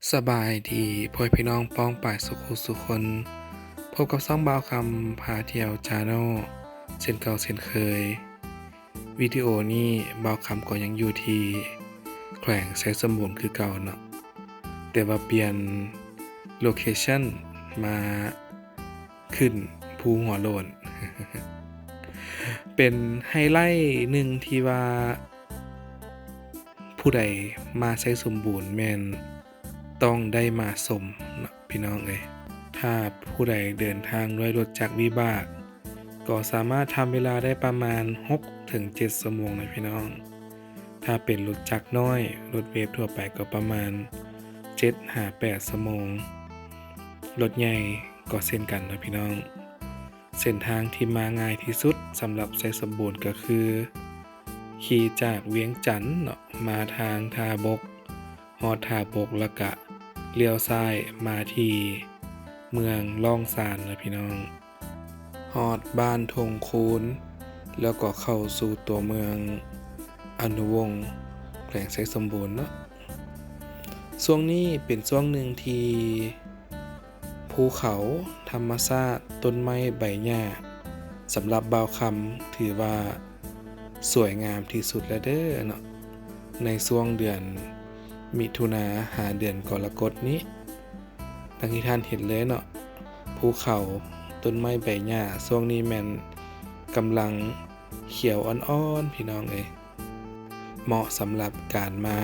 ສະບາຍດີພໍ່ແມ່ພີ່ນ້ອງປ້ອງປາຍສຸຂູສຸຄົນ, ພົບກັບຊ່ອງບ່າວຄຳພາທ່ຽວ Channel ເຊັ່ນເກົ່າເຊັ່ນເຄີຍ. ວິດີໂອນີ້ບ່າວຄຳກໍຍັງຢູ່ທີ່ແຂວງໄຊສົມບູນຄືເກົ່າເນາະ, ແຕ່ວ່າປ່ຽນໂລເຄຊັນມາຂຶ້ນພູຫົວໂລ້ນ. ເປັນໄຮໄລໜຶ່ງທີ່ວ່າ ຜູ້ໃດມາໄຊສົມບູນແມ່ນຕ້ອງໄດ້ມາຊົມເນາະພີ່ນ້ອງເອີຍ. ຖ້າຜູ້ໃດເດີນທາງດ້ວຍລົດຈັກວິບາກ ກໍສາມາດທຳເວລາໄດ້ປະມານຫົກເຖິງເຈັດຊົ່ວໂມງນະພີ່ນ້ອງ. ຖ້າເປັນລົດຈັກນ້ອຍ, ລົດເວບທົ່ວໄປກໍປະມານເຈັດຫາແປດຊົ່ວໂມງ. ລົດໃຫຍ່ກໍເຊັ່ນກັນນະພີ່ນ້ອງ. ເສັ້ນທາງທີ່ມາງ່າຍທີ່ສຸດສຳລັບໄຊສົມບູນກໍຄື ຂີ່ຈາກວຽງຈັນເນາະ ມາທາງທ່າບົກ, ຮອດທ່າບົກແລ້ວກະລ້ຽວຊ້າຍມາທີ່ເມືອງລ້ອງຊານນະພີ່ນ້ອງ, ຮອດບ້ານທົ່ງຄູນ ແລ້ວກໍເຂົ້າສູ່ຕົວເມືອງອະນຸວົງ ແຂວງໄຊສົມບູນເນາະ. ຊ່ວງນີ້ເປັນຊ່ວງໜຶ່ງທີ່ ພູເຂົາ, ທຳມະຊາດ, ຕົ້ນໄມ້ໃບຫຍ້າ ສຳລັບບ່າວຄຳຖືວ່າສວຍງາມທີ່ສຸດແລ້ວເດີເນາະ ໃນຊ່ວງເດືອນມິຖຸນາຫາເດືອນກໍລະກົດນີ້. ດັ່ງທີ່ທ່ານເຫັນເລີຍເນາະ, ພູເຂົາ, ຕົ້ນໄມ້ໃບຫຍ້າຊ່ວງນີ້ແມ່ນກຳລັງຂຽວອ່ອນໆ ພີ່ນ້ອງເອີຍ. ເໝາະສຳລັບການມາ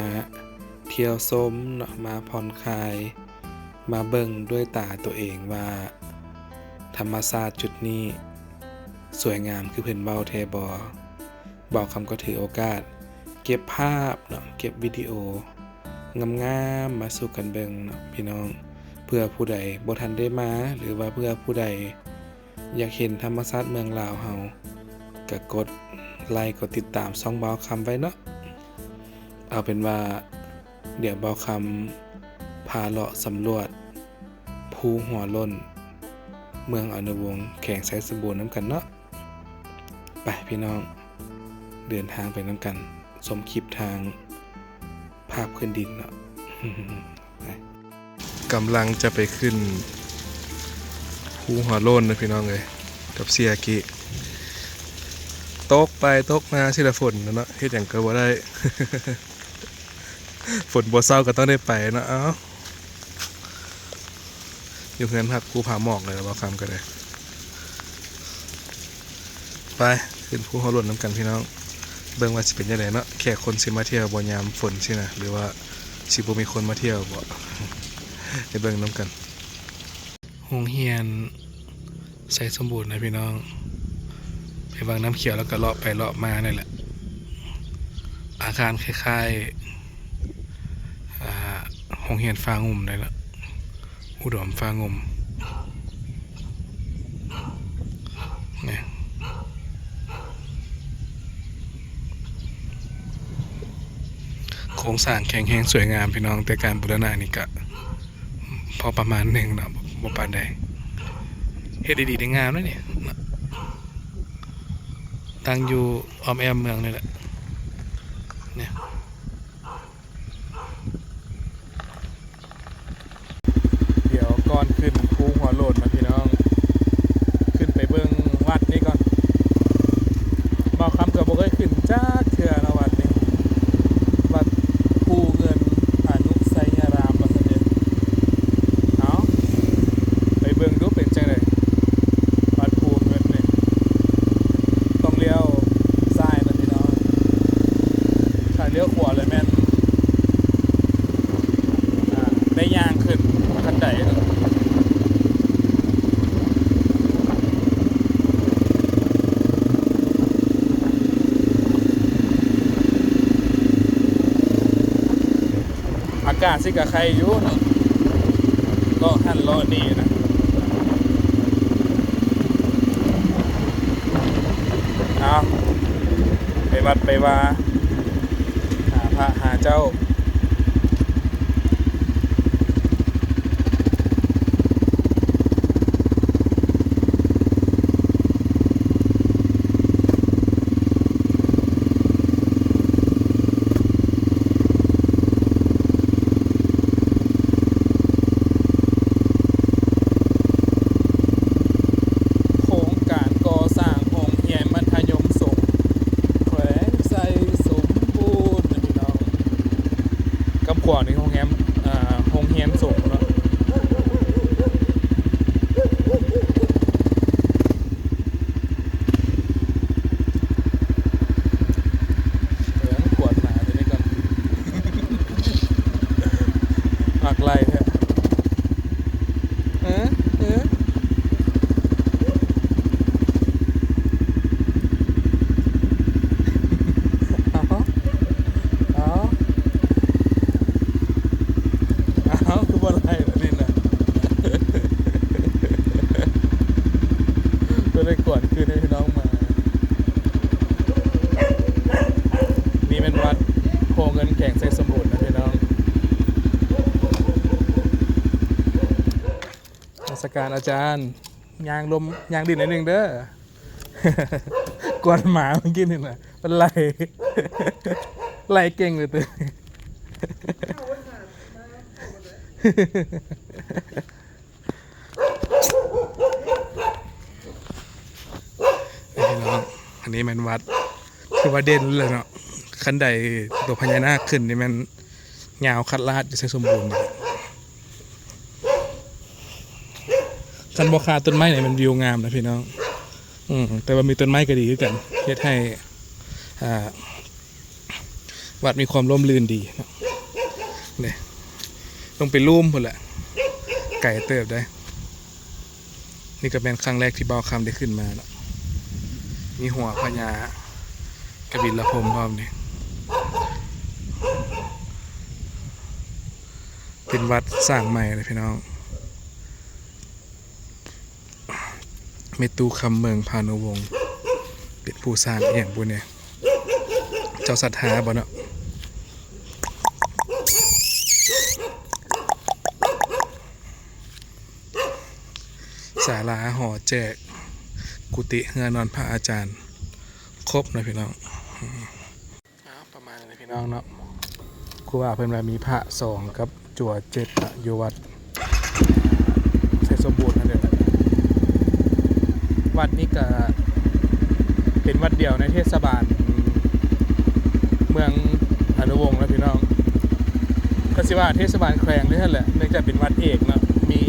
ທ່ຽວຊົມເນາະ, ມາຜ່ອນຄາຍ, ມາເບິ່ງດ້ວຍຕາຕົວເອງວ່າທຳມະຊາດຈຸດນີ້ສວຍງາມຄືເພິ່ນເວົ້າແທ້ບໍ່. ບ່າວຄຳກໍຖືໂອກາດເກັບພາບເນາະ, ເກັບວິດີໂອງາມໆມາສູ່ກັນເບິ່ງເນາະພີ່ນ້ອງ. ເພື່ອຜູ້ໃດບໍ່ທັນໄດ້ມາ ຫຼືວ່າເພື່ອຜູ້ໃດ ຢາກເຫັນທຳມະຊາດເມືອງລາວເຮົາ ກະກົດໄລກ໌ ກົດຕິດຕາມຊ່ອງບ່າວຄຳໄວ້ເນາະ. ເອົາເປັນວ່າ ດຽວບ່າວຄຳພາເລາະສຳຫຼວດພູຫົວໂລ້ນ ເມືອງອະນຸວົງ ແຂວງໄຊສົມບູນນຳກັນເນາະ. ໄປພີ່ນ້ອງ ເດີນທາງໄປນຳກັນ ຊົມຄລິບທາງພາກພື້ນດິນເນາະ. ໄປ ກຳລັງຈະໄປຂຶ້ນພູຫົວໂລ້ນນະພີ່ນ້ອງເອີຍ ກັບເຊຍກີ້. ຕົກໄປຕົກມາຊິລະຝົນເນາະ, ເຮັດຫຍັງກໍບໍ່ໄດ້. ຝົນບໍ່ເຊົາກໍຕ້ອງໄດ້ໄປເນາະ. ເອົ້າ ຢູ່ເຮືອນພັກພູຜາໝອກເລີຍ ບ່າວຄຳກໍໄດ້. ໄປ ຂຶ້ນພູຫົວໂລ້ນນຳກັນພີ່ນ້ອງ, ເບິ່ງວ່າຊິເປັນຈັ່ງໃດເນາະ, ແຂກຄົນຊິມາທ່ຽວບໍ່ຍາມຝົນຊີ້ນະ ຫຼືວ່າຊິບໍ່ມີຄົນມາທ່ຽວບໍ່ ໄປເບິ່ງນຳກັນ. ໂຮງຮຽນໄຊສົມບູນນະພີ່ນ້ອງ, ໄປວັງນ້ຳຂຽວ ແລ້ວກໍເລາະໄປເລາະມານີ້ແຫຼະ. ອາຄານຄ້າຍໆ ອ່າ ໂຮງຮຽນຟ້າງຸ່ມໄດ້ລະ ອຸດົມຟ້າງຸ່ມນີ້. ໂຄງສ້າງແຂງແຮງສວຍງາມພີ່ນ້ອງ, ແຕ່ການບູລະນະນີ້ກະພໍປະມານໜຶ່ງເນາະ, ບໍ່ປານໃດ. ເຮັດດີໆ ໄດ້ງາມເດ້ນີ້ເນາະ, ຕັ້ງຢູ່ອ້ອມແອ້ມເມືອງນີ້ແຫຼະ ນີ້. ດຽວກ່ອນຂຶ້ນພູຫົວໂລ້ນນະພີ່ນ້ອງ, ຂຶ້ນໄປເບິ່ງວັດນີ້ກ່ອນ. ບ່າວຄຳກໍບໍ່ເຄີຍຂຶ້ນຈັກເທື່ອເນາະ ວັດນີ້, ວັດພູເງິນອະນຸໄຊຍາລາມ ວ່າຊັ້ນເດ. ເອົາ ໄປເບິ່ງດູເປັນຈັ່ງໃດ ວັດພູເງິນນີ້. ຕ້ອງລ້ຽວຊ້າຍນະພີ່ນ້ອງ, ຖ້າລ້ຽວຂວາແລ້ວແມ່ນ ອ່າ ໄດ້ຍ່າງຂຶ້ນຂັ້ນໄດເນາະ. ອາກາດຊິກະໄຄຢູ່ເນາະ, ເລາະຫັ້ນເລາະນີ້ນະ. ເອົາ ໄປວັດໄປວາ ຫາພະຫາເຈົ້າ. ຮຽນສູງເນາະ. ເອີ ກວດໜ້າຕົວນີ້ກ່ອນ. ມັກໄລ່ແທ້. ເອີ ເອີ ເອົາ ເອົາ ເອົາ ຄືບໍ່ໄລ່ບາດນີ້ນະ. ບໍ່ໄດ້ກວດຄືນໃຫ້ພີ່ນ້ອງມາ. ນີ້ແມ່ນວັດໂພເງິນ ແຂວງໄຊສົມບູນນະພີ່ນ້ອງ. ນະມັດສະການອາຈານ. ຍ່າງລົມ ຍ່າງດິນໜ້ອຍໜຶ່ງເດີ. ກວດໝາເມື່ອກີ້ນີ້ນະ ມັນໄລ່ ໄລ່ເກັ່ງເລີຍເຕີ. ນີ້ເນາະ ອັນນີ້ແມ່ນວັດ ຖືວ່າເດັ່ນເລີຍເນາະ. ຄັນໄດຕົວພະຍານາກຂຶ້ນນີ້ແມ່ນຍາວຄັດລາດຢູ່ໄຊສົມບູນ. ຄັນບໍ່ຄາຕົ້ນໄມ້ນີ້ມັນວິວງາມນະພີ່ນ້ອງ. ອືມ ແຕ່ວ່າມີຕົ້ນໄມ້ກໍດີຄືກັນ ເຮັດໃຫ້ ອ່າ ວັດມີຄວາມຮົ່ມລື່ນດີເນາະ. ນີ້ ລົງໄປລຸ່ມພຸ້ນແຫຼະ ໄກເຕີບເດ້. ນີ້ກໍແມ່ນຄັ້ງແລກທີ່ບ່າວຄຳໄດ້ຂຶ້ນມາເນາະ. ມີຫົວພະຍາກະບິນລະພົມພ້ອມນີ້. ເປັນວັດສ້າງໃໝ່ເດ້ພີ່ນ້ອງ. ແມ່ຕູ້ຄຳເມືອງພານຸວົງ ເປັນຜູ້ສ້າງອີ່ຫຍັງບຸແດ່? ເຈົ້າສັດທາບໍ່ເນາະ? ສາລາ ຫໍແຈກ ກຸຕິ ເຮືອນອນພະອາຈານ ຄົບນະພີ່ນ້ອງ. ອ້າວ ປະມານນີ້ພີ່ນ້ອງເນາະ. ຄູບາເພິ່ນວ່າມີພະສອງກັບຈົວເຈັດນະ ຢູ່ວັດໄຊສົມບູນຫັ້ນເດ້. ວັດນີ້ກະເປັນວັດດຽວໃນເທດສະບານເມືອງພານຸວົງນະພີ່ນ້ອງ. ກໍຊິວ່າເທດສະບານແຂວງນີ້ຫັ້ນແຫຼະ ເນື່ອງຈາກເປັນວັດເອກເນາະ ມີ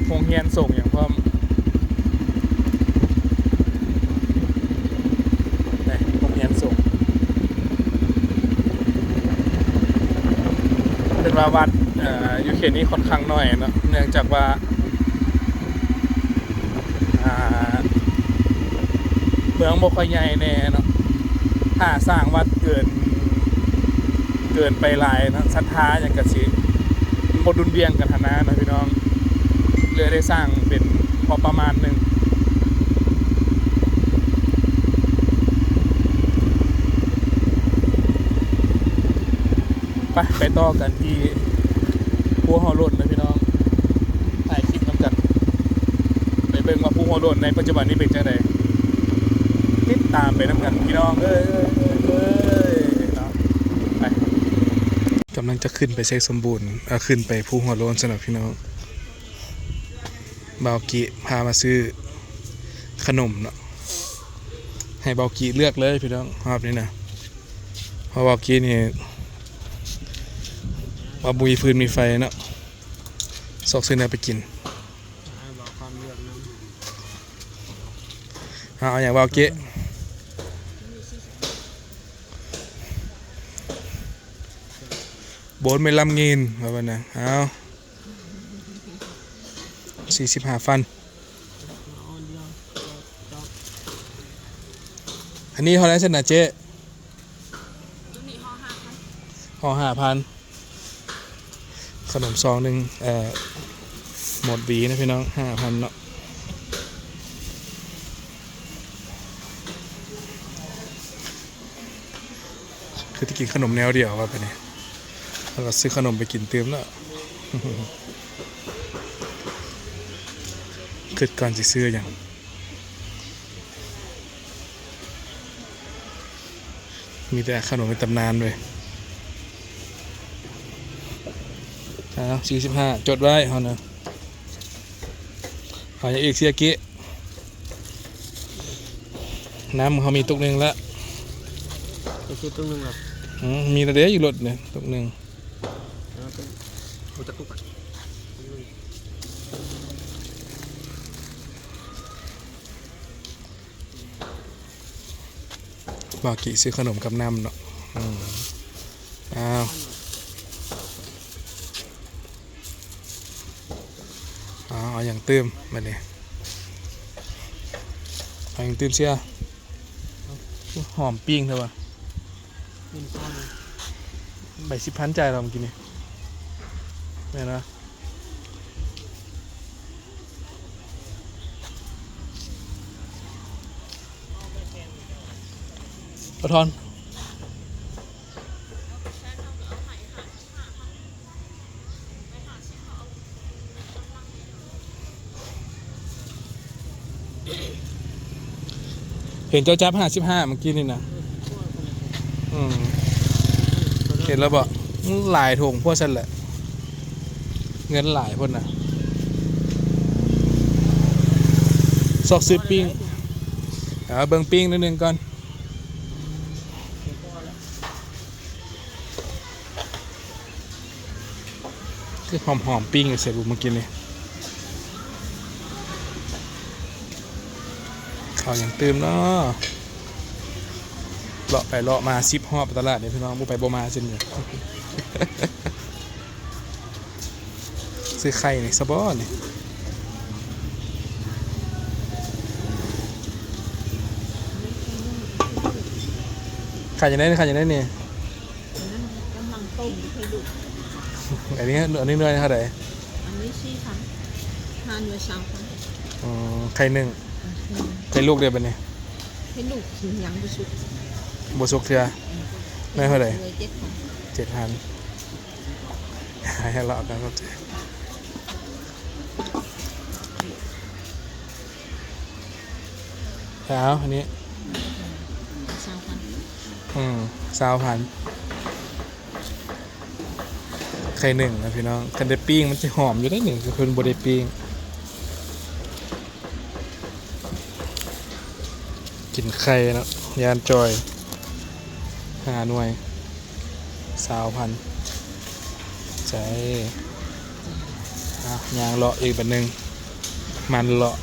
ໂຮງຮຽນສົງຫຍັງພ້ອມ. ນີ້ ໂຮງຮຽນສົງ ເພິ່ນວ່າວັດ ເອີ ຢູ່ເຂດນີ້ຂ້ອນຂ້າງນ້ອຍເນາະ ເນື່ອງຈາກວ່າ ອ່າ ເມືອງບໍ່ຄ່ອຍໃຫຍ່ແດ່ເນາະ. ຖ້າສ້າງວັດເກີນ ເກີນໄປຫຼາຍເນາະ ສັດທາຫຍັງກະຊິບໍ່ດຸ່ນດ່ຽງກັນຫັ້ນນະເນາະພີ່ນ້ອງ. ເລີຍໄດ້ສ້າງເປັນພໍປະມານໜຶ່ງ. ໄປ ໄປຕໍ່ກັນທີ່ພູຫົວໂລ້ນນະພີ່ນ້ອງ. ຖ່າຍຄລິບນຳກັນ ໄປເບິ່ງວ່າພູຫົວໂລ້ນໃນປັດຈຸບັນນີ້ເປັນຈັ່ງໃດ. ຕິດຕາມໄປນຳກັນພີ່ນ້ອງເອີຍ ເອີຍ ເອີຍ ເນາະ. ໄປ ກຳລັງຈະຂຶ້ນໄປໄຊສົມບູນ ເອີ ຂຶ້ນໄປພູຫົວໂລ້ນຊັ້ນນະພີ່ນ້ອງ. ບ່າວກິພາມາຊື້ຂະໜົມເນາະ ໃຫ້ບ່າວກິເລືອກເລີຍພີ່ນ້ອງ ຮອບນີ້ນະ. ເພາະບ່າວກິນີ້ວ່າບໍ່ມີຟືນມີໄຟເນາະ ຊອກຊື້ແນວໄປກິນ. ໃຫ້ບ່າວຄຳເລືອກນຳ ເອົາ ເອົາຫຍັງບ່າວກິ? ໂບນເມລຳງີນ ວ່າຊັ້ນນະ. ເອົາ ສີ່ສິບຫ້າຟັນ. ອັນນີ້ເທົ່າໃດຊັ້ນນະເຈ້? ໂຕນີ້ຫໍ່ຫ້າພັນ ຫໍ່ຫ້າພັນ. ຂະໜົມຊອງໜຶ່ງ ເອີ ໝົດຫວີນະພີ່ນ້ອງ ຫ້າພັນເນາະ. ຄືຈະກິນຂະໜົມແນວດຽວວ່າບາດນີ້ ແລ້ວກໍຊື້ຂະໜົມໄປກິນຕື່ມເນາະ. ຄິດກ່ອນຊິຊື້ຫຍັງ ມີແຕ່ຂະໜົມໃນຕຳນານເວີຍ. ເອົາ ສີ່ສິບຫ້າ ຈົດໄວ້ເຮົານະ. ເອົາຫຍັງອີກ ເຊຍກິ? ນ້ຳເຮົາມີຕຸກໜຶ່ງລະ. ເອເຄຕຸກໜຶ່ງລະ? ອືມ ມີລະເດ້ ຢູ່ລົດນີ້ຕຸກໜຶ່ງ. ເອົາຕຸກ ບໍ່ຈັກຕຸກ ບ່າວກີຊື້ຂະໜົມກັບນ້ຳເນາະ. ອືມ ອ້າວ ອ້າວ ເອົາຫຍັງຕື່ມບາດນີ້? ເອົາຫຍັງຕື່ມເຊຍ? ຫອມປີ້ງແທ້ວ່າ. ໃບສິບພັນ ຈ່າຍແລ້ວມື້ກີ້ນີ້ ແມ່ນບໍ່? ປະທອນ ເຫັນເຈົ້າຈັບຫ້າສິບຫ້າມື້ກີ້ນີ້ນະ. ອືມ ເຫັນແລ້ວບໍ່? ມັນຫຼາຍຖົງໂພດຊັ້ນແຫຼະ ເງິນຫຼາຍໂພດນະ. ຊອກຊື້ປີ້ງ ເອົາເບິ່ງປີ້ງໜ້ອຍໜຶ່ງກ່ອນ. ຄືຫອມໆ ປີ້ງໃສ່ບຸກມື້ກີ້ນີ້. ເອົາຫຍັງຕື່ມເນາະ? ເລາະໄປເລາະມາສິບຮອບຕະຫຼາດນີ້ພີ່ນ້ອງ ບໍ່ໄປບໍ່ມາຊິນີ້. ຊື້ໄຂ່ນີ້ຊະບໍ່ນີ້? ຂາຍຈັ່ງໃດ ຂາຍຈັ່ງໃດນີ້? ອັນນັ້ນກຳລັງຕົ້ມໄຂ່ດຸກ. ອັນນີ້ ອັນນີ້ໜ່ວຍເທົ່າໃດ? ອັນນີ້ສີ່ພັນ ຫ້າໜ່ວຍຊາວພັນ. ອໍ ໄຂ່ໜຶ່ງ. ອືມ ໄຂ່ລູກເດ້ບາດນີ້? ໄຂ່ລູກຍັງບໍ່ສຸກ ບໍ່ສຸກເທື່ອ. ອືມ ໜ່ວຍເທົ່າໃດ? ໜ່ວຍເຈັດພັນ ເຈັດພັນ. ໃຫ້ເລາະກັນ ເຂົ້າໃຈ. ແລ້ວອັນນີ້ ຊາວພັນ. ອືມ ຊາວພັນ ໄຂ່ໜຶ່ງນະພີ່ນ້ອງ. ຄັນໄດ້ປີ້ງມັນຊິຫອມຢູ່ເດ້ນີ້ ຄືເພິ່ນບໍ່ໄດ້ປີ້ງ. ກິນໄຂ່ເນາະ ຢ້ານຈ່ອຍ ຫ້າໜ່ວຍ ຊາວພັນ ໃຈ. ອ່ະ ຍ່າງເລາະອີກບາດໜຶ່ງ ມັນເລາະ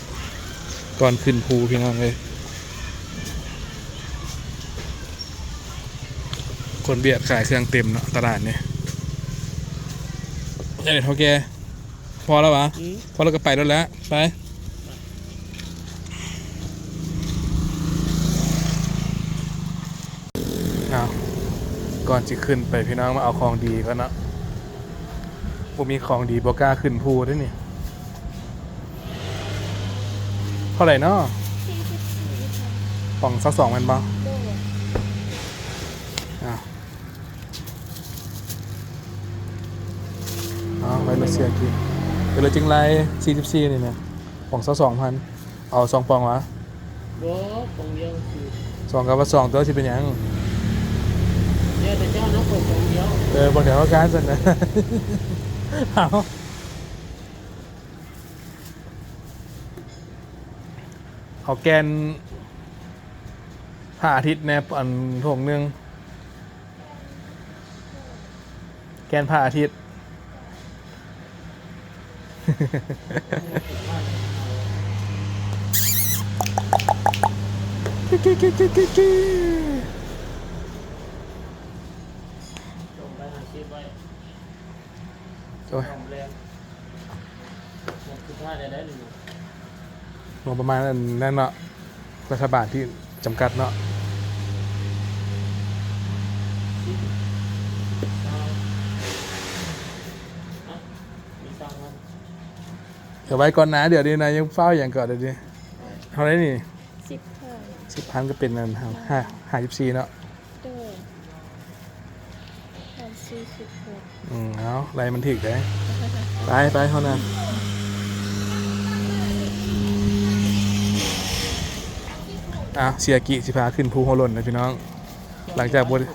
ກ່ອນຂຶ້ນພູພີ່ນ້ອງເອີຍ. ຄົນບຽດຂາຍເຄື່ອງເຕັມເນາະ ຕະຫຼາດນີ້. ເອີ ເຖົ້າແກ່ ພໍແລ້ວຫວາ? ອືມ ພໍແລ້ວກໍໄປໂລດແຫຼະ ໄປ. ເອົາ ກ່ອນຊິຂຶ້ນໄປ ພີ່ນ້ອງມາເອົາຂອງດີກ່ອນເນາະ. ບໍ່ມີຂອງດີບໍ່ກ້າຂຶ້ນພູເດ້ນີ້. ເທົ່າໃດເນາະ? ສີ່ສິບສີ່ ປ່ອງຊາວສອງແມ່ນບໍ່? ໂດຍ. ເອົາ ເອົາ ໄວ້ລົດເສຍກີບ ເປັນລົດຈິງໄລ ສີ່ສິບສີ່ ນີ້ນະ ປ່ອງຊາວສອງພັນ. ເອົາສອງປ່ອງຫວາ? ບໍ່ ປ່ອງດຽວ. ສອງກໍວ່າສອງຕົວະ ຊິເປັນຫຍັງ? ແລ້ວແຕ່ເຈົ້າເນາະ ຂ້ອຍປ່ອງດຽວ. ເອີ ປ່ອງດຽວເຮົາການຊັ້ນນະ. ເອົາ ເອົາແກ່ນພະອາທິດແດ່ ອັນຖົງໜຶ່ງ. ແກ່ນພະອາທິດ. ໂອ້ຍ ງບປະມານອັນນັ້ນເນາະ ລັດຖະບານທີ່ຈຳກັດເນາະ. ເອົາໄວ້ກ່ອນນະ ດຽວນີ້ນະ ຍັງຟ້າວຫຍັງກ່ອນ ດຽວນີ້ເທົ່າໃດນີ້? ສິບພັນ ສິບພັນກໍເປັນອັນ ຫ້າ ຫ້າສິບສີ່ເນາະ. ໂດຍ ພັນສີ່ສິບຫົກ. ອືມ ເອົາ ໄລ່ມັນຖືກເດ້. ໄປ ໄປເຮົານະ. ເອົາ ເສຍກິຊິພາຂຶ້ນພູຫົວໂລ້ນນະພີ່ນ້ອງ. ຫຼັງຈາກບໍ່ໄດ້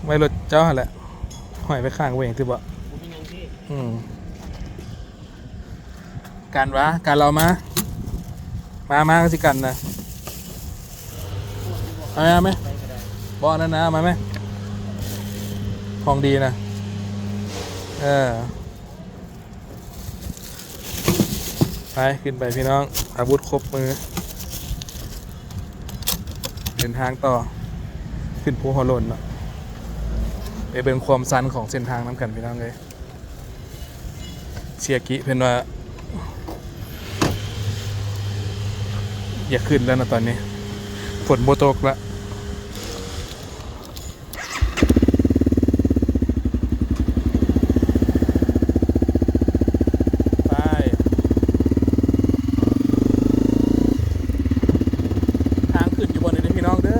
ໄວ້ລົດເຈົ້າຫັ້ນແຫຼະ ຫ້ອຍໄວ້ຂ້າງໄວ້ຫຍັງຕິບໍ່? ອືມ. ກັນຫວາ? ກັນລາວມາ ມາ ມາ ຊິກັນນະ. ເອົາແມ່ ເອົາແມ່ ບໍ່ ອັນນັ້ນນະ ເອົາມາແມ່. ຂອງດີນະ ເອີ ໄປ ຂຶ້ນໄປພີ່ນ້ອງ ອາວຸດຄົບມື ເດີນທາງຕໍ່ ຂຶ້ນພູຫົວໂລ້ນເນາະ ໄປເບິ່ງຄວາມຊັນຂອງເສັ້ນທາງນຳກັນພີ່ນ້ອງເອີຍ. ເຊຍກິເພິ່ນວ່າ ຢາກຂຶ້ນແລ້ວນະຕອນນີ້ ຝົນບໍ່ຕົກລະ. ໄປ ທາງຂຶ້ນຢູ່ບ່ອນນີ້ເດີພີ່ນ້ອງເດີ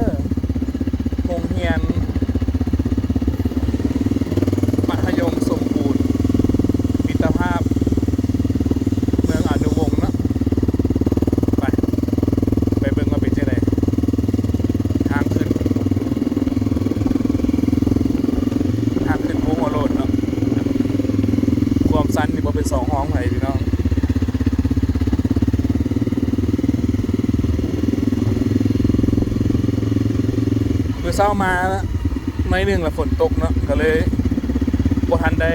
ໂຮງຮຽນມັດທະຍົມສົມບູນ ມິດຕະພາບ ເມືອງອານຸວົງເນາະ ໄປ ໄປເບິ່ງວ່າເປັນຈັ່ງໃດ ທາງຂຶ້ນ ທາງຂຶ້ນພູຫົວໂລ້ນເນາະ ຄວາມຊັນນີ້ບໍ່ເປັນສອງຮອງໃຜພີ່ນ້ອງ. ມື້ເຊົ້າມາໜ້ອຍໜຶ່ງລະຝົນຕົກເນາະ ກະເລີຍບໍ່ທັນໄດ້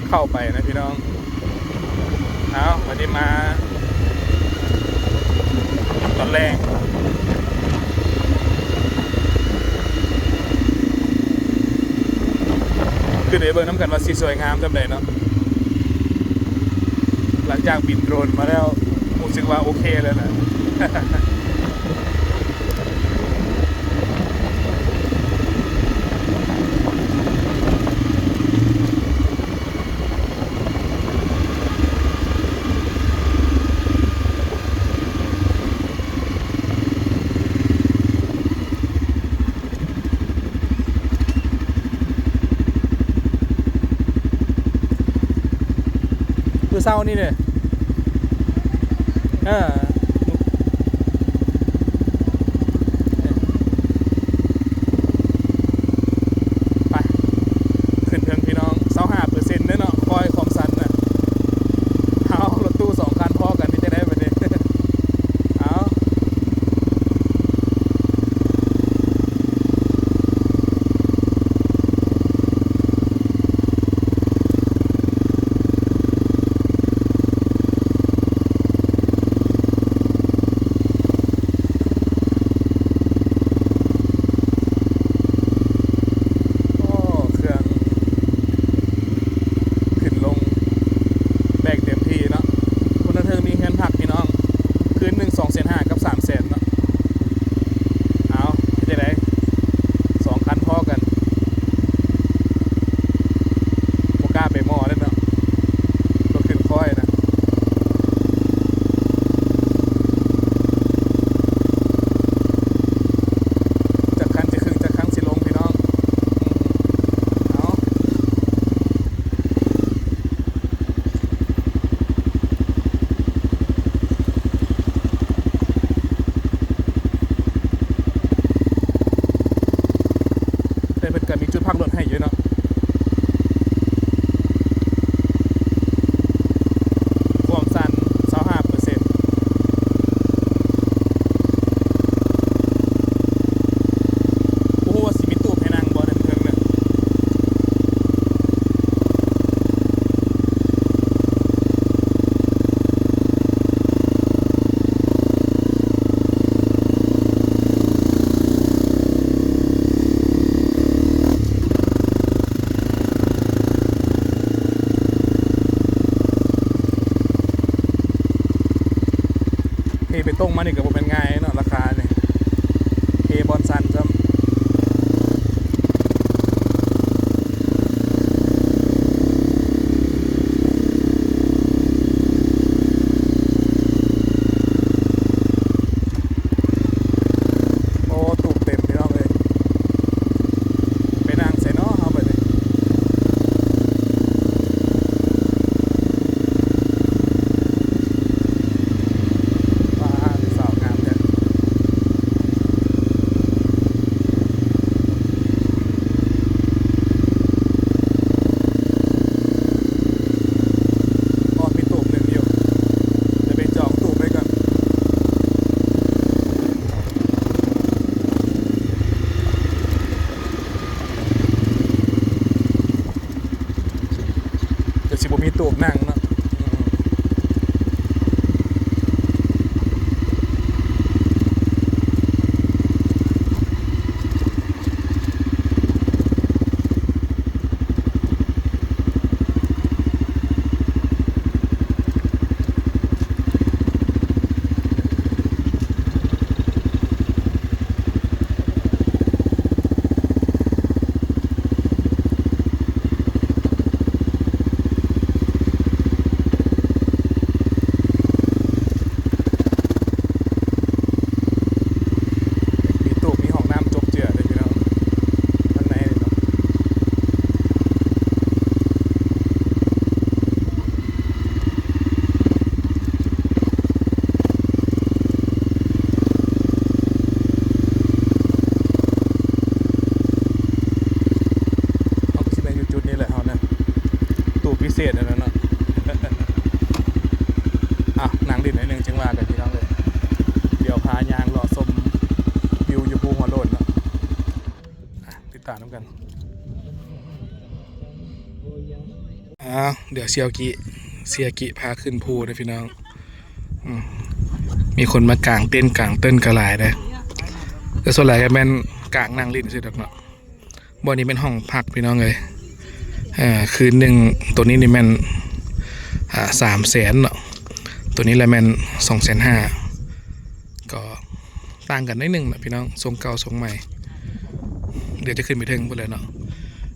ເຂົ້າໄປນະພີ່ນ້ອງ. ເອົາ ບາດນີ້ມາຕອນແລງ ຂຶ້ນໄປເບິ່ງນຳກັນວ່າຊິສວຍງາມສ່ຳໃດເນາະ. ຫຼັງຈາກບິນໂດຣນມາແລ້ວ ຮູ້ສຶກວ່າໂອເຄແລ້ວນະ. ມື້ເຊົ້ານີ້ເດ້ ເອີ ໄປ ຂຶ້ນເທິງພີ່ນ້ອງ ຊາວຫ້າເປີເຊັນເດ້ເນາະ ຄອຍຄວາມຊັນນະ. ເອົາ ລົດຕູ້ສອງຄັນພໍ້ກັນ ເຮັດຈັ່ງໃດບາດນີ້ ເອົາ. ໂອ້ ເຄື່ອງຂຶ້ນລົງແບກເຕັມທີ່ເນາະ. ພຸ້ນນະເທິງມີເຮືອນພັກພີ່ນ້ອງ ຄືນໜຶ່ງສອງແສນຫ້າກັບສາມແສນເນາະ. ເອົາ ເຮັດຈັ່ງໃດ ສອງຄັນພໍ້ກັນ ບໍ່ກ້າໄປມໍເດ້ເນາະ ລົດຂຶ້ນຄອຍນະ. ຈັກຄັນຊິຂຶ້ນ ຈັກຄັນຊິລົງ ພີ່ນ້ອງ ເອົາ. ແຕ່ເພິ່ນກະມີຈຸດພັກລົດໃຫ້ຢູ່ເນາະ. ຄວາມຊັນຊາວຫ້າເປີເຊັນ ບໍ່ຮູ້ວ່າຊິມີຕູບໃຫ້ນັ່ງບໍ່ ເທິງເນາະ. ເພໄປຕົງມານີ້ກະບໍ່ແມ່ນງ່າຍເນາະ ລາຄານີ້ ເພບ່ອນຊັນຊ້ຳ. ໂອ້ ຕູບເຕັມພີ່ນ້ອງເອີຍ ໄປນັ່ງໃສເນາະເຮົາບາດນີ້. ວ້າ ສາວງາມແທ້. ບໍ່ມີຕູບນັ່ງເນາະ. ມີຕູບ ມີຫ້ອງນ້ຳຈົບເຈືອເດ້ພີ່ນ້ອງ ທາງໃນນີ້ເນາະ. ເຮົາກໍຊິແມ່ນຢູ່ຈຸດນີ້ແຫຼະເຮົານະ ຕູ້ພິເສດຫັ້ນນະເນາະ. ອ່ະ ນັ່ງຫຼິ້ນໜ້ອຍໜຶ່ງຈຶ່ງວ່າກັນພີ່ນ້ອງເອີຍ. ດຽວພາຍ່າງເລາະຊົມວິວຢູ່ພູຫົວໂລ້ນເນາະ. ອ່ະ ຕິດຕາມນຳກັນ. ອ້າວ ດຽວສ່ຽວກິ ສ່ຽວກິພາຂຶ້ນພູເດີພີ່ນ້ອງ. ອືມ ມີຄົນມາກາງເຕັນກາງເຕີນກໍຫຼາຍເດ້ ແຕ່ສ່ວນຫຼາຍກໍແມ່ນກາງນັ່ງຫຼິ້ນຊື່ດອກເນາະ. ບ່ອນນີ້ແມ່ນຫ້ອງພັກພີ່ນ້ອງເອີຍ. ເອີ ຄືນໜຶ່ງ ໂຕນີ້ນີ້ແມ່ນ ອ່າ ສາມແສນເນາະ ໂຕນີ້ລະແມ່ນສອງແສນຫ້າ ກໍ ຕ່າງກັນໜ້ອຍໜຶ່ງນະພີ່ນ້ອງ ຊົງເກົ່າຊົງໃໝ່. ດຽວຈະຂຶ້ນໄປເທິງພຸ້ນແຫຼະເນາະ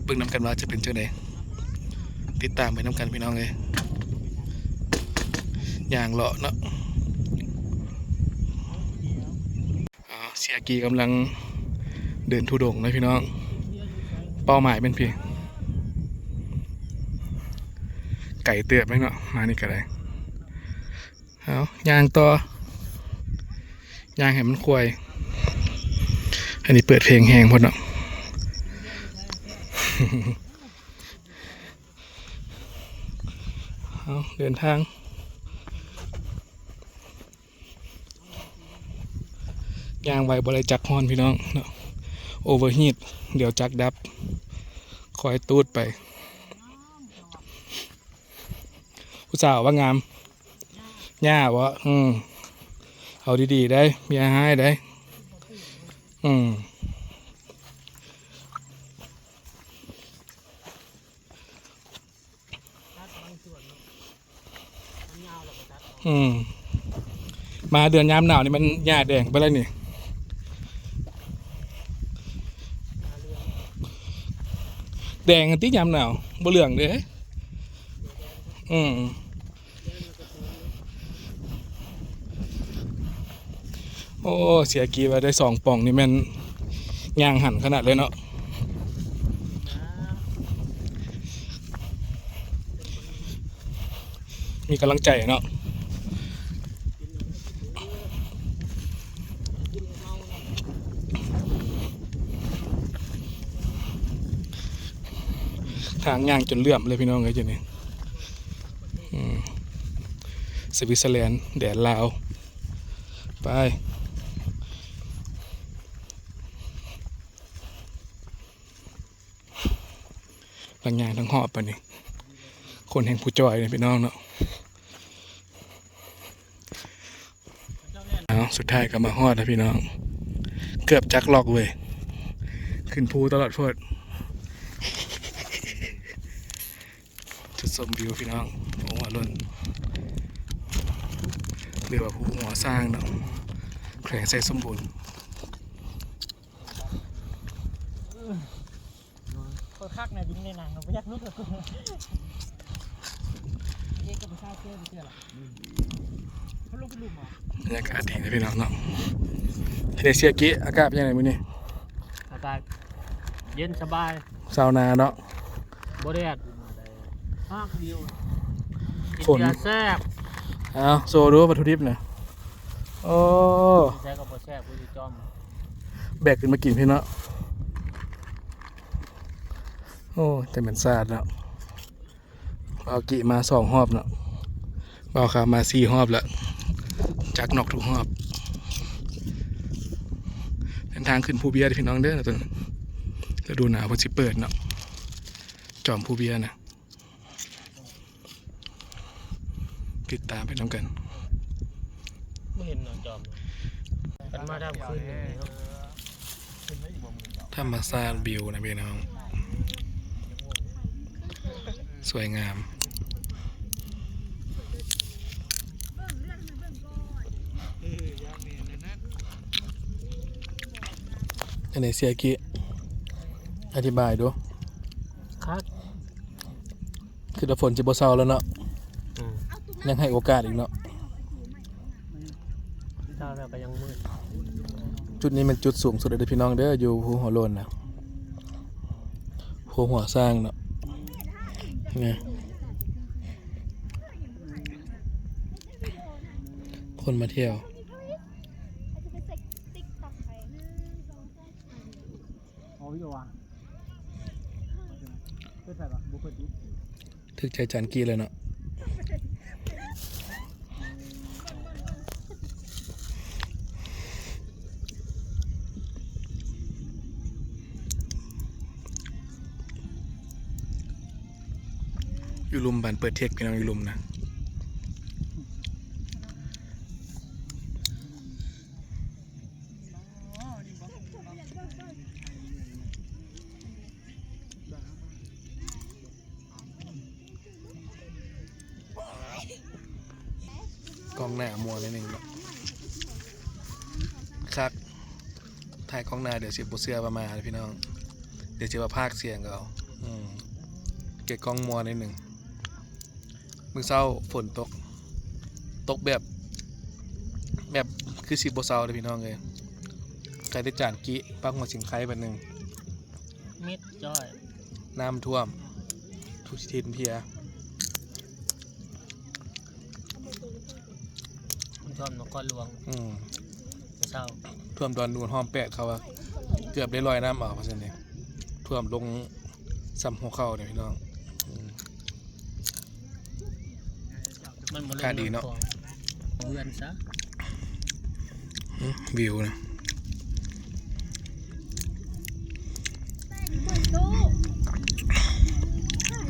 ເບິ່ງນຳກັນວ່າຈະເປັນຈັ່ງໃດ ຕິດຕາມໄປນຳກັນພີ່ນ້ອງເອີຍ. ຍ່າງເລາະເນາະ. ອ້າວ ສ່ຽວກີກຳລັງເດີນທຸດົງນະພີ່ນ້ອງ. ເປົ້າໝາຍແມ່ນພີ້ ໄກເຕີບເນາະ ມານີ້ກໍໄດ້. ເອົາ ຍ່າງຕໍ່ ຍ່າງໃຫ້ມັນຄວາຍ. ອັນນີ້ເປີດເພງແຮງໂພດເນາະ. ເອົາ ເດີນທາງ ຍ່າງໄວບໍ່ໄດ້ຈັກຮ້ອນພີ່ນ້ອງເນາະ ໂອເວີຮີດ ດຽວຈັກດັບ ຄອຍຕູດໄປ. ຜູ້ສາວວ່າງາມ ຫຍ້າບໍ່? ອືມ ເອົາດີໆໄດ໋ ເມຍຮ້າຍໄດ໋. ອືມ ອືມ ມາເດືອນຍາມໜາວນີ້ມັນຫຍ້າແດງໄປແລ້ວນີ້ ແດງຫັ້ນຕິ ຍາມໜາວບໍ່ເຫຼືອງເດ້. ອືມ ໂອ້ ເສຍກີວ່າໄດ້ສອງປ່ອງນີ້ແມ່ນຍ່າງຫັນຂະໜາດເລີຍເນາະ ມີກຳລັງໃຈເນາະ. ທາງຍ່າງຈົນເຫຼື້ອມເລີຍພີ່ນ້ອງເອີຍ ຈຸດນີ້ ອືມ ສະວິດເຊີແລນ ແດນລາວ ໄປ. ທັງຍ່າງທັງຫອບປານນີ້ ຄົນແຮ່ງຜູ້ຈ່ອຍເດ້ພີ່ນ້ອງເນາະ. ເອົາ ສຸດທ້າຍກໍມາຮອດແລ້ວພີ່ນ້ອງ ເກືອບຈັກລັອກເວີຍ ຂຶ້ນພູຕະຫຼອດໂພດ. ຈຸດຊົມວິວພີ່ນ້ອງ ພູຫົວໂລ້ນ ຫຼືວ່າພູຫົວຊ້າງເນາະ ແຂວງໄຊສົມບູນ. ໂຄດຄັກນະ ຢູ່ໃນໜັງ ບໍ່ຢາກຫຼຸດ. ບັນຍາກາດດີນະພີ່ນ້ອງເນາະ. ເດເຊຍກິ ອາກາດເປັນຈັ່ງໃດມື້ນີ້? ອາກາດເຢັນສະບາຍ ຊາວນາເນາະ ບໍ່ແດດ ພາກວິວ ກິນເບຍແຊບ. ເອົາ ໂຊດູວັດຖຸດິບນະ. ໂອ້ ແຊບກໍບໍ່ແຊບ ກູຊິຈ້ອມ ແບກຂຶ້ນມາກິນພີ້ເນາະ. ໂອ້ ແຕ່ແມ່ນສາດເນາະ. ບ່າວກິມາສອງຮອບເນາະ ບ່າວຂາວມາສີ່ຮອບແລ້ວ ຈັກນັອກທຸກຮອບ. ເດີນທາງຂຶ້ນພູເບຍເດີພີ່ນ້ອງເດີ ລະດູໜາວເພິ່ນຊິເປີດເນາະ ຈອມພູເບຍນະ. ຕິດຕາມໄປນຳກັນ. ບໍ່ເຫັນເນາະ ຈອມ ກັນມາທຳຄືນນີ້ເນາະ. ທຳມະຊາດວິວນະພີ່ນ້ອງ ສວຍງາມ. ອັນນີ້ເສຍກິ ອະທິບາຍດູ. ຄັກ ຄືວ່າຝົນຊິບໍ່ເຊົາແລ້ວເນາະ. ອືມ ຍັງໃຫ້ໂອກາດອີກເນາະ. ເຊົ້າແລ້ວກໍຍັງມືດ. ຈຸດນີ້ແມ່ນຈຸດສູງສຸດເດີພີ່ນ້ອງເດີ ຢູ່ພູຫົວໂລ້ນນະ ພູຫົວຊ້າງເນາະ. ນີ້ ຄົນມາທ່ຽວ. ອໍ ວິດີໂອຫວາ? ເປີດໃສ່ບໍ່? ບໍ່ເປີດຕິ. ຖືກໃຈຈານກີ້ເລີຍເນາະ. ຢູ່ລຸ່ມບ້ານເປີດເທັກ ພີ່ນ້ອງ ຢູ່ລຸ່ມນະ. ກ້ອງໜ້າມົວໜ້ອຍໜຶ່ງເນາະ. ຄັກ ຖ່າຍກ້ອງໜ້າ ດຽວຊິບໍ່ເຊື່ອວ່າມາເດີພີ່ນ້ອງ ດຽວຊິວ່າພາກສຽງເອົາ. ອືມ ເກັບກ້ອງມົວໜ້ອຍໜຶ່ງ. ມື້ເຊົ້າຝົນຕົກ ຕົກແບບ ແບບຄືຊິບໍ່ເຊົາເດ້ພີ່ນ້ອງເອີຍ. ໄກແຕ່ຈານກີ້ ປາກຫົວສິງໄຄບາດໜຶ່ງ ມິດຈ້ອຍ ນ້ຳຖ້ວມທຸກທີ່ທິດເພຍ. ມັນຖ້ວມນະຄອນຫຼວງ. ອືມ ເຊົ້າ ຖ້ວມດອນນູນ ຫ້ອມແປດ ເຂົາວ່າເກືອບໄດ້ລອຍນ້ຳເອົາ ວ່າຊັ້ນເດ. ຖ້ວມລົງສ່ຳຫົວເຂົ່າເດພີ່ນ້ອງ. ອືມ ມັນບໍ່ລົງ ຄ່າດີເນາະ ນ້ຳຂອງ ເຮືອນຊະ. ຫືມ ວິວນະ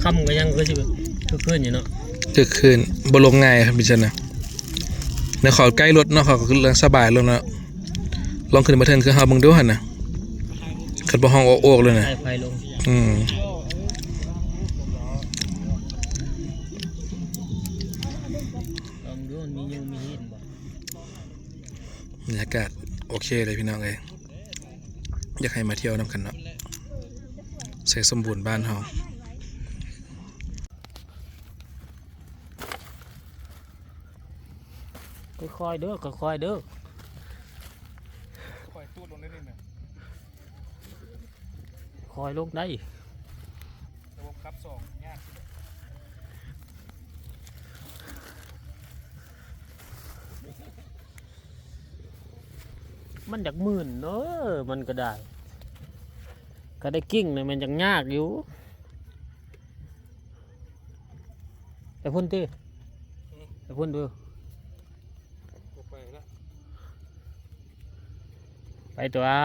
ຄ່ຳກໍຍັງຄືຊິຄຶກຄື້ນຢູ່ເນາະ. ຄຶກຄື້ນ ບໍ່ລົງງ່າຍຄັບ ເປັນຊັ້ນນະ. ແລ້ວເຂົາໃກ້ລົດເນາະ ເຂົາກໍຄືສະບາຍລົດເນາະ. ລອງຂຶ້ນມາເທິງຄືເຮົາເບິ່ງດູຫັ້ນນະ ຄັນບໍ່ຮ້ອງໂອກໆເລີຍນະ. ໃຫ້ໄຟລົງ. ອືມ ລອງດູ ມັນມີຍຸງມີຫີນບໍ່? ບັນຍາກາດໂອເຄເລີຍພີ່ນ້ອງເອີຍ. ຢາກໃຫ້ມາທ່ຽວນຳກັນເນາະ ໄຊສົມບູນບ້ານເຮົາ. ຄ່ອຍໆເດີ ຄ່ອຍໆເດີ ຄ່ອຍຕູດລົງໄດ້ນີ້ນະ. ຄ່ອຍລົງໄດ້ ລະບົບຂັບສອງຍາກ. ມັນຢາກມື່ນເດີ ມັນກໍໄດ້ ກໍໄດ້ກິ້ງນະ ແມ່ນຢາກຍາກຢູ່. ໄປພຸ້ນຕິ ໄປພຸ້ນດູ. ບໍ່ໄປລະ ໄປຕົວະ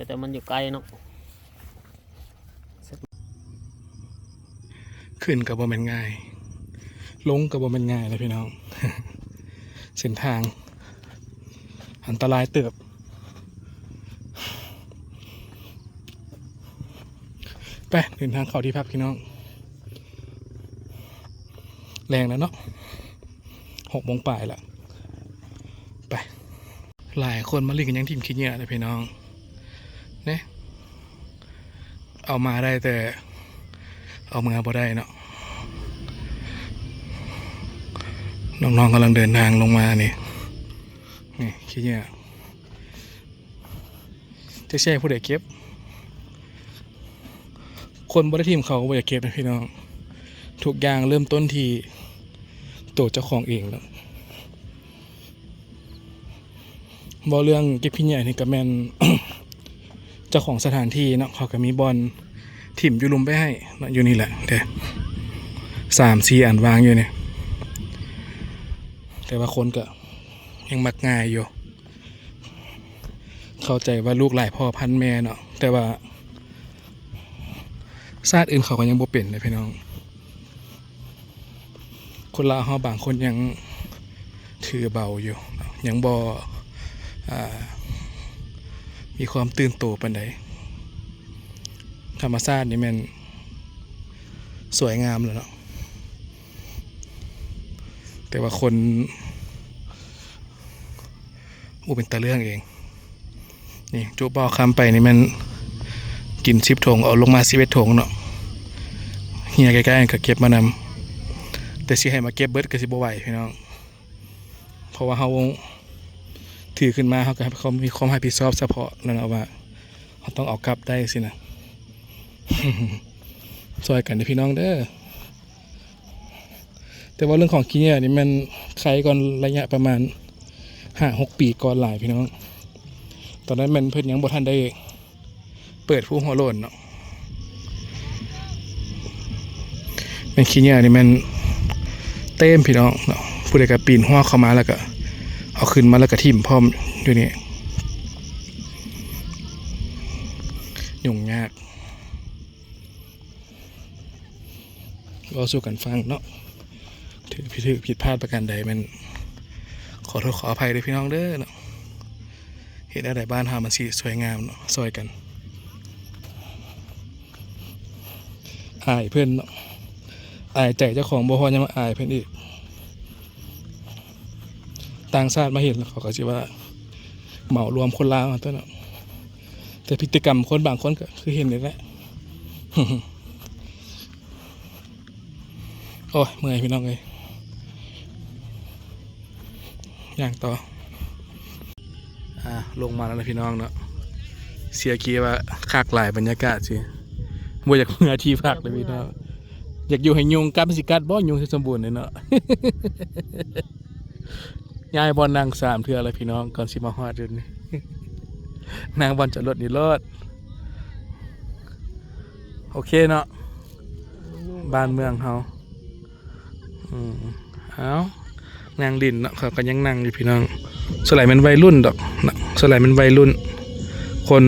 ແຕ່ມັນຢູ່ໄກເນາະ. ຂຶ້ນກໍບໍ່ແມ່ນງ່າຍ ລົງກໍບໍ່ແມ່ນງ່າຍເດ້ພີ່ນ້ອງ. ເສັ້ນທາງອັນຕະລາຍເຕີບ. ໄປ ເດີນທາງເຂົ້າທີ່ພັກພີ່ນ້ອງ. ແລງແລ້ວເນາະ ຫົກໂມງປາຍລະ. ໄປ ຫຼາຍຄົນມາຫຼິ້ນກໍຍັງຖິ້ມຂີ້ເຫຍື້ອເດ້ພີ່ນ້ອງເນາະ. ເອົາມາໄດ້ແຕ່ເອົາເມືອບໍ່ໄດ້ເນາະ. ນ້ອງໆກຳລັງເດີນທາງລົງມານີ້ ນີ້ຂີ້ເຫຍື້ອ. ຈັກຊິໃຫ້ຜູ້ໃດເກັບ ຄົນບໍ່ໄດ້ຖິ້ມເຂົາກໍບໍ່ຢາກເກັບນະພີ່ນ້ອງ. ທຸກຢ່າງເລີ່ມຕົ້ນທີ່ໂຕເຈົ້າຂອງເອງແລ້ວ. ເວົ້າເລື່ອງເກັບຂີ້ເຫຍື້ອນີ້ກໍແມ່ນ ເຈົ້າຂອງສະຖານທີ່ເນາະ ເຂົາກໍມີບ່ອນຖິ້ມຢູ່ລຸ່ມໄວ້ໃຫ້ເນາະ ຢູ່ນີ້ແຫຼະເດ້ ສາມສີ່ອັນວາງຢູ່ນີ້. ແຕ່ວ່າຄົນກໍຍັງມັກງ່າຍຢູ່ ເຂົ້າໃຈວ່າລູກຫຼາຍພໍ່ພັນແມ່ເນາະ ແຕ່ວ່າ ຊາດອື່ນເຂົາກໍຍັງບໍ່ເປັນເດ້ພີ່ນ້ອງ. ຄົນລາວເຮົາບາງຄົນຍັງຖືເບົາຢູ່ເນາະ ຍັງບໍ່ ອ່າ ມີຄວາມຕື່ນໂຕປານໃດ. ທຳມະຊາດນີ້ແມ່ນສວຍງາມແລ້ວເນາະ ແຕ່ວ່າຄົນ ໂອ້ ເປັນຕາເລື່ອງເອງ. ນີ້ຈຸບ່າວຄຳໄປນີ້ແມ່ນກິນສິບຖົງ ເອົາລົງມາສິບເອັດຖົງເນາະ ເຫື່ອໃກ້ໆ ກໍເກັບມານຳ ແຕ່ຊິໃຫ້ມາເກັບເບິດກໍຊິບໍ່ໄຫວພີ່ນ້ອງ ເພາະວ່າເຮົາຖືຂຶ້ນມາ ເຮົາກໍ ເຮົາມີຄວາມຮັບຜິດຊອບສະເພາະແລ້ວເນາະ ວ່າເຮົາຕ້ອງເອົາກັບໄດ້ຊີ້ນະ. ຊ່ອຍກັນເດີພີ່ນ້ອງເດີ. ແຕ່ວ່າເລື່ອງຂອງຂີ້ເຫຍື້ອນີ້ແມ່ນໄຄກ່ອນໄລຍະປະມານຫ້າຫົກປີກ່ອນຫຼາຍພີ່ນ້ອງ. ຕອນນັ້ນແມ່ນເພິ່ນຍັງບໍ່ທັນໄດ້ເປີດພູຫົວໂລ້ນເນາະ. ແມ່ນຂີ້ເຫຍື້ອນີ້ແມ່ນເຕັມພີ່ນ້ອງເນາະ ຜູ້ໃດກໍປີນຮວກເຂົ້າມາ ແລ້ວກໍເອົາຂຶ້ນມາ ແລ້ວກໍຖິ້ມພ້ອມຢູ່ນີ້ ຫຍຸ້ງຍາກ. ເວົ້າສູ່ກັນຟັງເນາະ ຖືກຜິດ ຖືກຜິດພາດປະການໃດແມ່ນຂໍໂທດຂໍອະໄພເດີພີ່ນ້ອງເດີເນາະ. ເຮັດແນວໃດບ້ານເຮົາມັນຊິສວຍງາມເນາະ ຊ່ອຍກັນ. ອາຍເພິ່ນເນາະ ອາຍໃຈເຈົ້າຂອງບໍ່ພໍ ຍັງມາອາຍເພິ່ນອີກ. ຕ່າງຊາດມາເຫັນແລ້ວເຂົາກໍຊິວ່າເໝົາລວມຄົນລາວຫັ້ນຕົວະເນາະ ແຕ່ພຶດຕິກຳຄົນບາງຄົນກໍຄືເຫັນນີ້ແຫຼະ. ໂອ້ຍ ເມື່ອຍພີ່ນ້ອງເອີຍ ຍ່າງຕໍ່. ອ່າ ລົງມາແລ້ວນະພີ່ນ້ອງເນາະ ເສຍກີວ່າຄັກຫຼາຍບັນຍາກາດຊິ ບໍ່ຢາກເມືອທີ່ພັກເລີຍພີ່ນ້ອງ ຢາກຢູ່ໃຫ້ຍຸງກັດ ມັນຊິກັດບໍ່ ຍຸງທີ່ສົມບູນນີ້ເນາະ. ຍ້າຍບ່ອນນັ່ງສາມເທື່ອແລ້ວພີ່ນ້ອງ ກ່ອນຊິມາຮອດຈຸດນີ້ ນັ່ງບ່ອນຈອດລົດນີ້ໂລດ. ໂອເຄເນາະ ບ້ານເມືອງເຮົາ. ອືມ ເອົາ ນັ່ງຫຼິ້ນເນາະ ເຂົາກໍຍັງນັ່ງຢູ່ພີ່ນ້ອງ. ສ່ວນຫຼາຍແມ່ນໄວລຸ້ນດອກເນາະ ສ່ວນຫຼາຍແມ່ນໄວລຸ້ນ ຄົນ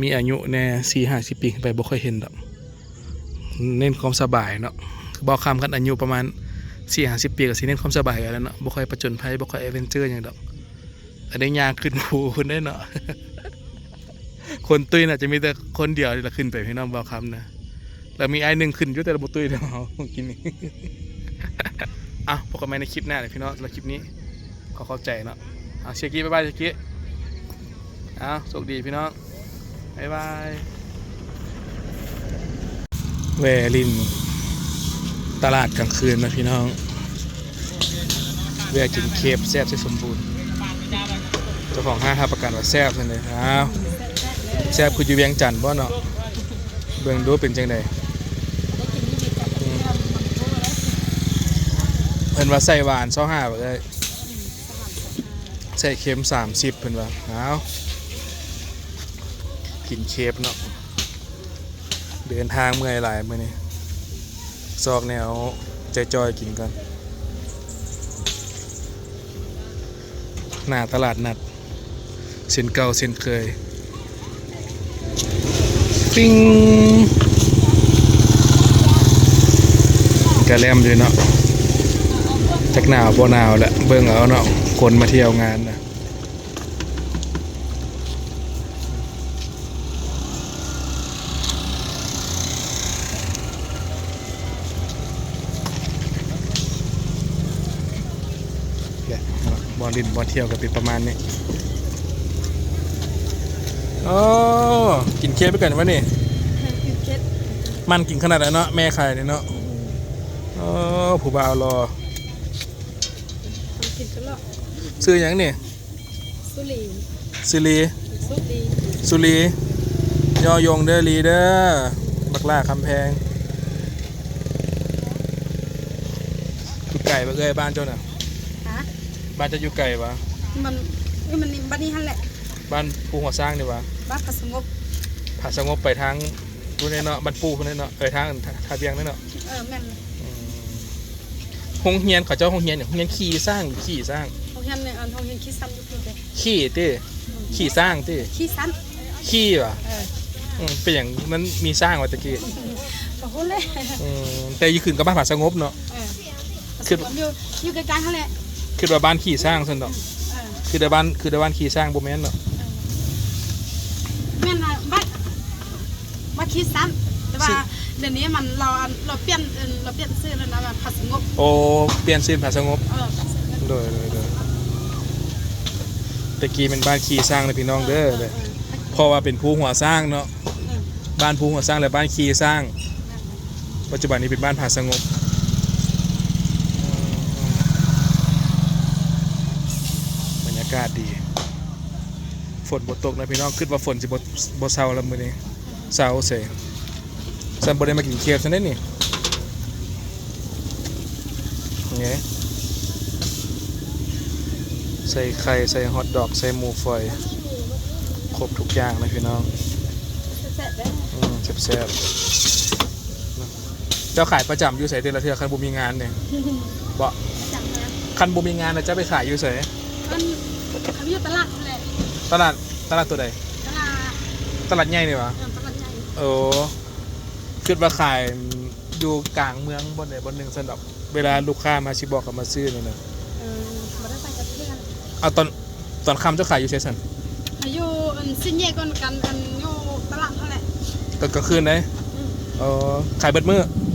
ມີອາຍຸແດ່ສີ່ຫ້າສິບປີຂຶ້ນໄປບໍ່ຄ່ອຍເຫັນດອກ ເນັ້ນຄວາມສະບາຍເນາະ. ບ່າວຄຳຄັນອາຍຸປະມານສີ່ຫ້າສິບປີກໍຊິເນັ້ນຄວາມສະບາຍກັນແລ້ວເນາະ ບໍ່ຄ່ອຍປະຈົນໄພ ບໍ່ຄ່ອຍແອດເວັນເຈີຫຍັງດອກ. ອັນນີ້ຍ່າງຂຶ້ນພູພຸ້ນເດ້ເນາະ. ຄົນຕຸ້ຍໜ້າຈະມີແຕ່ຄົນດຽວນີ້ລະຂຶ້ນໄປພີ່ນ້ອງ ບ່າວຄຳນະ ແລ້ວມີອ້າຍໜຶ່ງຂຶ້ນຢູ່ ແຕ່ລະບໍ່ຕຸ້ຍເທົ່າເຮົາກິນນີ້. ເອົາ ພົບກັນໃໝ່ໃນຄລິບໜ້າເດີພີ່ນ້ອງ ສຳລັບຄລິບນີ້ ຂໍຂອບໃຈເນາະ. ເອົາ ເຊຍກີ້ ບາຍບາຍ ເຊຍກີ້. ເອົາ ໂຊກດີພີ່ນ້ອງ ບາຍບາຍ. ແວ່ຫຼິ້ນຕະຫຼາດກາງຄືນນະພີ່ນ້ອງ ແວ່ກິນເຄບແຊບທີ່ສົມບູນ. ເຈົ້າຂອງຮ້ານຮັບປະກັນວ່າແຊບຊັ້ນເດ. ອ້າວ ແຊບຄືຢູ່ວຽງຈັນບໍ່ເນາະ? ເບິ່ງດູເປັນຈັ່ງໃດ? ອືມ ເພິ່ນວ່າໃສ່ຫວານຊາວຫ້າ ບໍ່ເອີຍ? ໃສ່ເຄັມສາມສິບເພິ່ນວ່າ. ອ້າວ ກິນເຄບເນາະ ເດີນທາງເມື່ອຍຫຼາຍມື້ນີ້ ຊອກແນວຈ່ອຍໆກິນກ່ອນ. ໜ້າຕະຫຼາດນັດເຊັ່ນເກົ່າເຊັ່ນເຄີຍ. ປິງ ກະແລ່ມຢູ່ເນາະ ຈັກໜາວບໍ່ໜາວແຫຼະ ເບິ່ງເອົາເນາະ ຄົນມາທ່ຽວງານນະ. ແຫຼະ ບ່ອນຫຼິ້ນບ່ອນທ່ຽວກໍເປັນປະມານນີ້. ໂອ້ ກິນເຄບຄືກັນວະນີ້ ກິນເຄບ ມັນກິນຂະໜາດນັ້ນເນາະ ແມ່ຂາຍນີ້ເນາະ. ໂອ້ ຜູ້ບ່າວຫຼໍ່ ກິນຕະຫຼອດ. ຊື່ຫຍັງນີ້? ສຸລີ ສຸລີ ສຸລີ ຍໍຍົງເດີ ລີເດີ ບັກຫຼ້າຄຳແພງ. ຢູ່ໄກບໍ່ເອື້ອຍ ບ້ານເຈົ້ານະ? ຮະ? ບ້ານເຈົ້າຢູ່ໄກບໍ່? ມັນ ເອີ ມັນນີ້ ບ້ານນີ້ຫັ້ນແຫຼະ ບ້ານພູຫົວຊ້າງນີ້ຫວາ? ບ້ານຜາສະຫງົບ ຜາສະຫງົບໄປທາງພຸ້ນເນາະ ບ້ານປູ່ພຸ້ນເນາະ ເອີ ທາງທ່າວຽງນັ້ນເນາະ. ເອີ ແມ່ນ. ອືມ ໂຮງຮຽນ ເຂົາເຈົ້າໂຮງຮຽນຫຍັງ? ໂຮງຮຽນຂີ່ຊ້າງ ຂີ່ຊ້າງ ໂຮງຮຽນ ອັນ ໂຮງຮຽນຂີ່ຊ້າງຢູ່ພຸ້ນເດ້. ຂີ່ຕິ? ອືມ ຂີ່ຊ້າງຕິ? ຂີ່ຊ້າງ ຂີ່ຫວາ? ເອີ ອືມ ເປັນຫຍັງມັນມີຊ້າງວ່າແຕ່ກີ້? ກໍພຸ້ນແຫຼະ. ອືມ ແຕ່ຢູ່ຂຶ້ນກັບບ້ານຜາສະຫງົບເນາະ. ເອີ ຄື ຢູ່ ຢູ່ໃກ້ໆຫັ້ນແຫຼະ. ຄິດວ່າບ້ານຂີ້ຊ້າງຊັ້ນດອກ. ເອີ ຄືແຕ່ບ້ານ ຄືແຕ່ບ້ານຂີ້ຊ້າງບໍ່ແມ່ນເນາະ. ເອີ ແມ່ນລະ ບ້ານ ວ່າຄິດສັ້ນ ແຕ່ວ່າ ຊື່ ດຽວນີ້ມັນ ລາວ ລາວປ່ຽນ ເອີ ລາວປ່ຽນຊື່ແລ້ວນະ ວ່າຜາສະຫງົບ. ໂອ້ ປ່ຽນຊື່ເປັນຜາສະຫງົບ. ເອີ ປ່ຽນຊື່. ໂດຍ ໂດຍ ໂດຍ. ແຕ່ກີ້ແມ່ນບ້ານຂີ້ຊ້າງເດີພີ່ນ້ອງເດີ. ເອີ ເອີ ເອີ ເພາະວ່າເປັນພູຫົວຊ້າງເນາະ. ເອີ ບ້ານພູຫົວຊ້າງ ແລະ ບ້ານຂີ້ຊ້າງ. ເອີ ປັດຈຸບັນນີ້ເປັນບ້ານຜາສະຫງົບ. ບັນຍາກາດດີ. ຝົນບໍ່ຕົກນະພີ່ນ້ອງ, ຄິດວ່າຝົນຊິບໍ່ ບໍ່ເຊົາລະມື້ນີ້. ເຊົາເສຍ. ຊັ້ນບໍ່ໄດ້ມາກິນເຄບຊັ້ນເດ້ນີ້. ນີ້ ໃສ່ໄຂ່ ໃສ່ຮອດດອກ ໃສ່ໝູຝອຍ ຄົບທຸກຢ່າງເລີຍພີ່ນ້ອງ. ແຊບໆເດີ. ອືມ ແຊບໆ. ເຈົ້າຂາຍປະຈຳຢູ່ໃສແຕ່ລະເທື່ອ ຄັນບໍ່ມີງານນີ້? ບໍ່ ປະຈຳນະ. ຄັນບໍ່ມີງານນະ ເຈົ້າໄປຂາຍຢູ່ໃສ? ອັນ ຢູ່ຕະຫຼາດຫັ້ນແຫຼະ. ຕະຫຼາດ ຕະຫຼາດຕົວໃດ? ຕະຫຼາດ ຕະຫຼາດໃຫຍ່ນີ້ຫວາ? ເອີ ຕະຫຼາດໃຫຍ່. ໂອ້ ຄິດວ່າຂາຍຢູ່ກາງເມືອງບ່ອນໃດບ່ອນໜຶ່ງຊັ້ນດອກ. ເວລາລູກຄ້າມາຊິບອກກັບມາຊື້ນັ້ນນະ. ເອີ ບໍ່ໄດ້ໄປຈັກເທື່ອ. ເອົາ ຕອນ ຕອນຄ່ຳເຈົ້າຂາຍຢູ່ໃສຊັ້ນ? ຂາຍຢູ່ອັນສີ່ແຍກກ່ອນກັນ ອັນຢູ່ຕະຫຼາດຫັ້ນແຫຼະ. ຕອນກາງຄືນເດ້? ອືມ. ເອີ ຂາຍເບິດມື້? ອືມ ຂາຍເບິດ.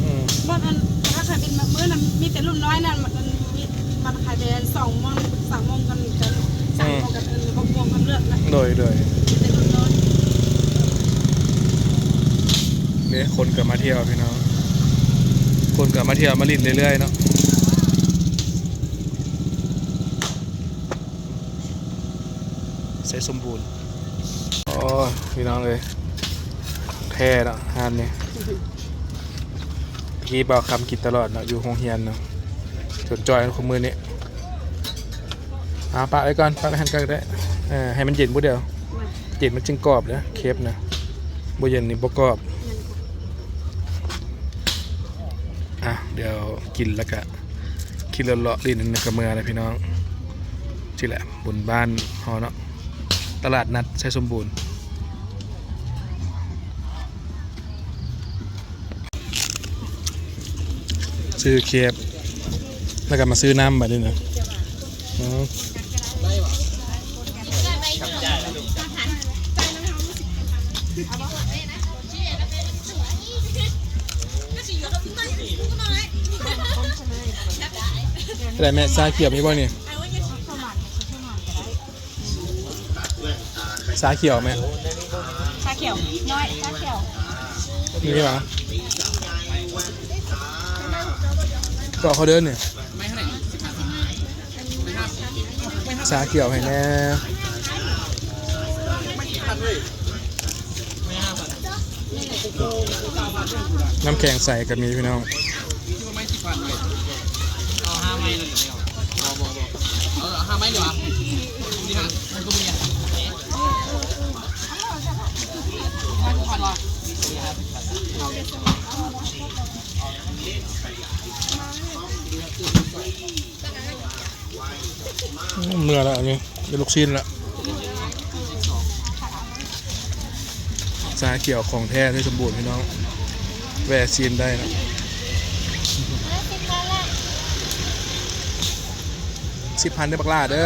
ອືມ ບໍ່ ອັນ ຖ້າຂາຍເປັນບາງມື້ນະ ມີແຕ່ລຸງນ້ອຍນະ ມັນ ມັນຂາຍແຕ່ສອງໂມງ ສາມໂມງກ່ອນ ສາມໂມງກັນ ເອີ ຫົກໂມງກັນເລີກນະ. ໂດຍ ໂດຍ. ມີແຕ່ລຸງນ້ອຍ. ນີ້ຄົນກໍມາທ່ຽວພີ່ນ້ອງ, ຄົນກໍມາທ່ຽວມາຫຼິ້ນເລື້ອຍໆເນາະ. ໄຊສົມບູນ. ໂອ້ຍ ພີ່ນ້ອງເອີຍ ແທ້ເນາະຮ້ານນີ້. ຕະກີ້ບ່າວຄຳກິນຕະຫຼອດເນາະ ຢູ່ໂຮງຮຽນເນາະ, ຈົນຈ່ອຍຄຸມື້ນີ້. ເອົາປະໄວ້ກ່ອນ ປະໄວ້ຫັ້ນກໍໄດ້. ເອີ ໃຫ້ມັນເຢັນຜູ້ດຽວ, ເຢັນມັນຈຶ່ງກອບເດີ ເຄບນະ, ບໍ່ເຢັນນີ້ບໍ່ກອບ. ອ່ະ ດຽວກິນແລ້ວກະ ຂີ່ລົດເລາະຫຼິ້ນ ແລ້ວກໍເມືອແຫຼະພີ່ນ້ອງ. ຊີ້ແຫຼະບຸນບ້ານເຮົາເນາະ, ຕະຫຼາດນັດໄຊສົມບູນ. ຊື້ເຄບ ແລ້ວກໍມາຊື້ນ້ຳບັດນີ້ນະ. ອືມ. ແລ້ວແມ່ ຊາຂຽວມີບໍ່ນີ້? ຊາຂຽວແມ່? ຊາຂຽວນ້ອຍ ຊາຂຽວ ມີຫວາ? ກໍເຂົາເດີນີ້. ຊາຂຽວໃຫ້ແດ່. ນ້ຳແຂງໃສກໍມີພີ່ນ້ອງ. ອືມ ເມື່ອລະ ອັນນີ້ເປັນລູກຊີ້ນລະ. ຊາຂຽວຂອງແທ້ໄຊສົມບູນພີ່ນ້ອງ, ແວ່ຊີມໄດ້ນະ. ສິບພັນເດີບັກຫຼ້າເດີ.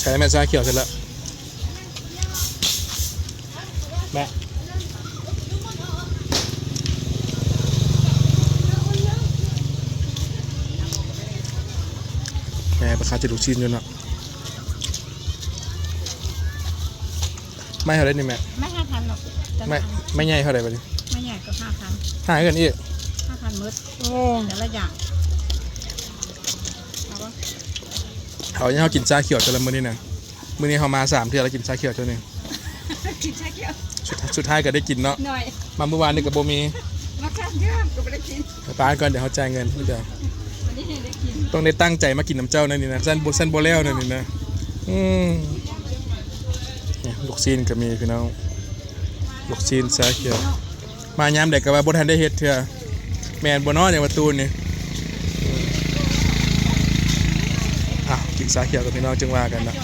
ໃສ່ແມ່ ຊາຂຽວເສັດແລ້ວ. ແມ່ ແມ່ໄປຂາຍແຕ່ລູກຊີ້ນຢູ່ເນາະ. ໄມ້ເທົ່າໃດນີ້ແມ່? ໄມ້ຫ້າພັນເນາະ. ໄມ້ ໄມ້ໃຫຍ່ເທົ່າໃດບັດນີ້? ໄມ້ໃຫຍ່ກໍຫ້າພັນ. ຫາເງິນອີກ? ຫ້າພັນໝົດ. ໂອ້ ແຕ່ລະຢ່າງ. ເອົາບໍ່? ເຮົາ ເຮົາກິນຊາຂຽວແຕ່ລະມື້ນີ້ນະ. ມື້ນີ້ເຮົາມາສາມເທື່ອແລ້ວ ກິນຊາຂຽວເທື່ອໜຶ່ງ. ກິນຊາຂຽວ ສຸດ ສຸດທ້າຍກໍໄດ້ກິນເນາະ. ມາມື້ວານນີ້ກໍບໍ່ມີ. ມາຄັກເດີ ກໍບໍ່ໄດ້ກິນ ໄປປານກ່ອນ ດຽວເຮົາຈ່າຍເງິນ ດຽວ ວັນນີ້ໄດ້ກິນ ຕ້ອງໄດ້ຕັ້ງໃຈມາກິນນຳເຈົ້າແນວນີ້ນະ ຊັ້ນບໍ່ ຊັ້ນບໍ່ແລ້ວແນວນີ້ນະ ອືມ ນີ້ລູກຊີ້ນກໍມີພີ່ນ້ອງ ລູກຊີ້ນຊາຂຽວ ມາຍາມໃດກໍວ່າບໍ່ທັນໄດ້ເຮັດເທື່ອ ແມ່ນບໍ່ເນາະ ໃນປະຕູນີ້ ອືມ ອ່ະ ກິນຊາຂຽວກັບພີ່ນ້ອງຈຶ່ງວ່າກັນເນາະ.